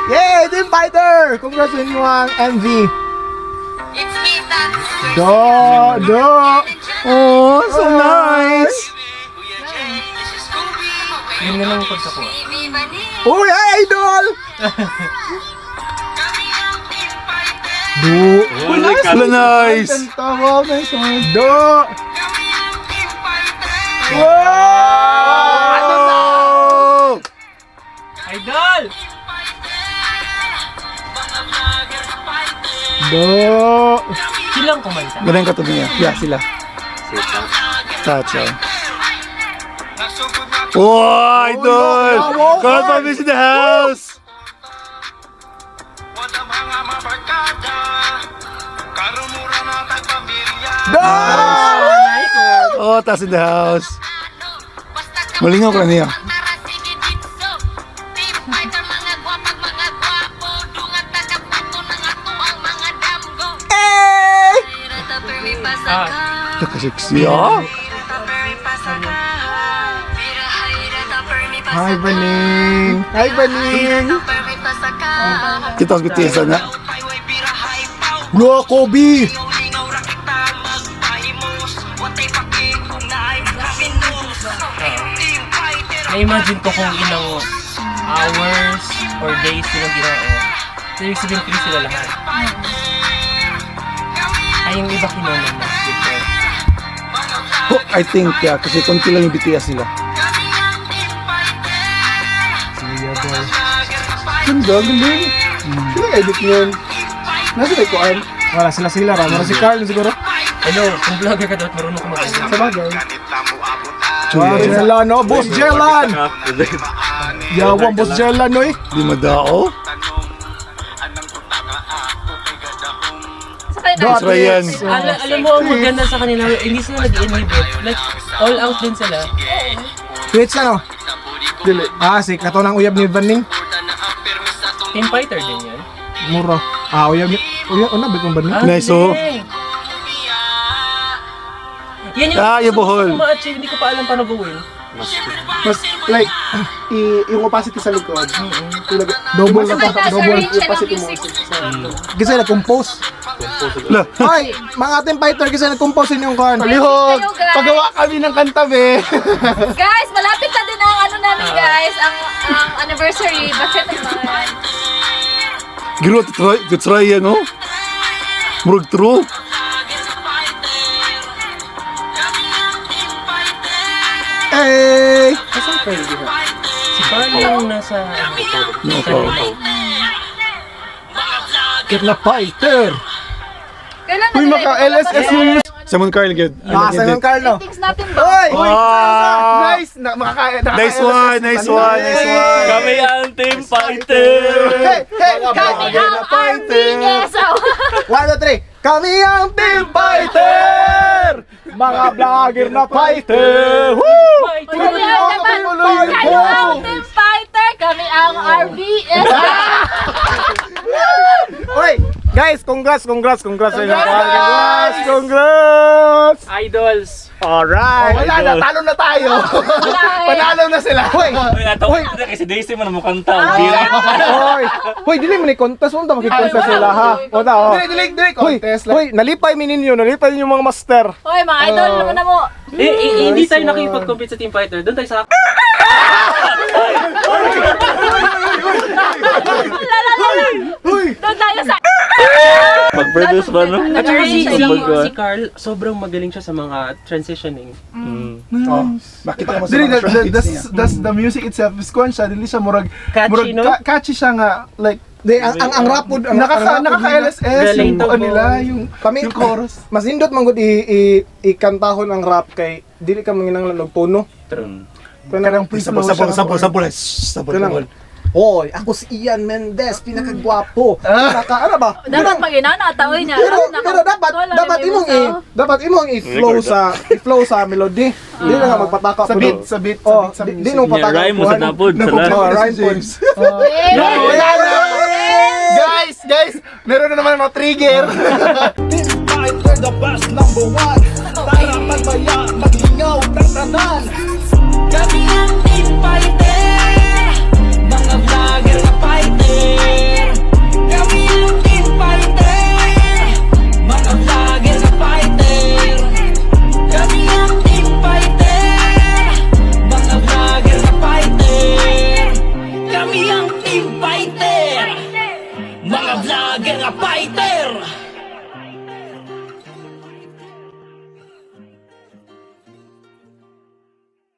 Yay! Team Fighter! Congrats sa inyo ang MV. It's me, Tats. Do! Do! Oh, so nice! Yun na lang pagkakuha. Uy, ay, idol! Do! Uy, nice! Wala, nice! Kanta, wow, nice one. Do! Wow! Ano na? Idol! Do! Silang kumanta. Galing ka to niya. Yeah, sila. Touch, oh. Oh, idol! Wow, Carl Fabi's in the house! Do! Oh, tas in the house. Malingaw ka na niya. Team Fighter, mga gwapag mga gwapo, dungan tagaputo ng ato ang mga damgo. Eh! Ah, Nakasexy, ah. Hi, Baning! Hi, Baning! Kita sa BTS na. Bro, Kobe! Na-imagine ko kung ilang hours or days silang ginawa. So, ibig sabihin, free sila lahat. Ay, yung iba kinunan na before. Oh, I think, yeah, kasi konti lang yung BTS nila. Ganda, galing. Sino edit yun? Nasa may kuan? Wala sila sila ra. Wala si Carl siguro. Hello, kung vlogger ka dapat marunong ka mag-edit. Sa bagay. Wow, Jelan, no? Boss Jelan! Yawang Boss Jelan, no eh. Di madao. Sa kayo Dot. Ryan. Alam mo, ang maganda sa kanila, hindi sila nag-inhibit. Like, all out din sila. Twitch ano? Dili. Ah, si kato ng uyab ni Baning. Team Fighter din yan. Mura. Ah, uyab ni... Uyab, una, bitong Baning? Ah, Nice, oh. hindi. Yan yung Ah, yung gusto Bohol. ko ma-achieve, hindi ko pa alam paano gawin. Mas, like, yung opacity sa likod. Tulad, Double na Sa pa. Double. arrange siya ng opacity mo. music. Kasi nag-compose. La. Ay, mga team fighter kasi nag-compose inyong kuan. Palihog! Kayo, guys. Pagawa kami ng kanta, be! Guys, malapit na din ang ano namin, guys, ang anniversary. Bakit naman? Giro, to try yan, oh. Murag true. Hey! Asan kayo diha? Si Carl yung nasa... No, Sa Get na fighter! Kailan na Uy, nila maka ipapalabas LSS yung yung Simon Carl, good. Ah, Simon Carl, no? ratings natin ba? Oy! Ah! Nice! Na, makaka, Nice one, nice one, nice one. Kami ang Team Fighter! Hey! Hey! Kami ang RBS! One, two, three. Kami ang team fighter! Mga vlogger na fighter! Woo! Fighter! Kami ang dapat, kayo ang team fighter, kami ang RBS! Oy! Guys, congrats, congrats, congrats sa inyo. Congrats! Congrats! Idols! Alright! Wala na, talo na tayo! Panalo na sila! Hoy! Uy, natawa ko na kasi Daisy man ang mukhang tao. Hoy! Hoy, dili man ni contest, wala ta makikontest sila ha. Wala oh. Dili, dili, dili, Hoy, contest. hoy, nalipay mi ninyo, nalipay ninyo mga master. Hoy, mga idol naman na mo. Eh, eh, hindi tayo nakipag-compete sa Team Fighter. Doon tayo sa... Doon tayo sa... Pag-produce ba, no? At saka Nag-arrange si Carl, sobrang magaling siya sa mga transitioning. Oh, makita mo sa Dili, mga short clips niya. the music itself is kuan siya, dili siya murag Catchy, murag no? catchy siya nga like Di, ang rapod, ang nakaka ang rapod nakaka nila. LSS yung Relatable. kuan nila, yung Kami, yung chorus. Mas nindot man gud i ikantahon ang rap kay dili ka manginahanglan og tono. True. Kanang Sample, sample, sample, sample, sample, Kanang, sample. Hoy, ako si Ian Mendez, pinakagwapo. Pinaka ano ba? Dapat Kanang- mag-inana, taoy niya. pero dapat dapat imong i dapat imong i-flow sa melody. Di na nga magpataka Sa beat, sa beat, sa Oh, beat, sa di, music. di nung Yeah, pataka. rhyme mo sa napod. Sa lahat. Oh, rhyme pod. Wala na! Guys, guys, meron na naman mga trigger. Team Fighter, the best number one. Tara magmaya, maglingaw, tatanan. Kami ang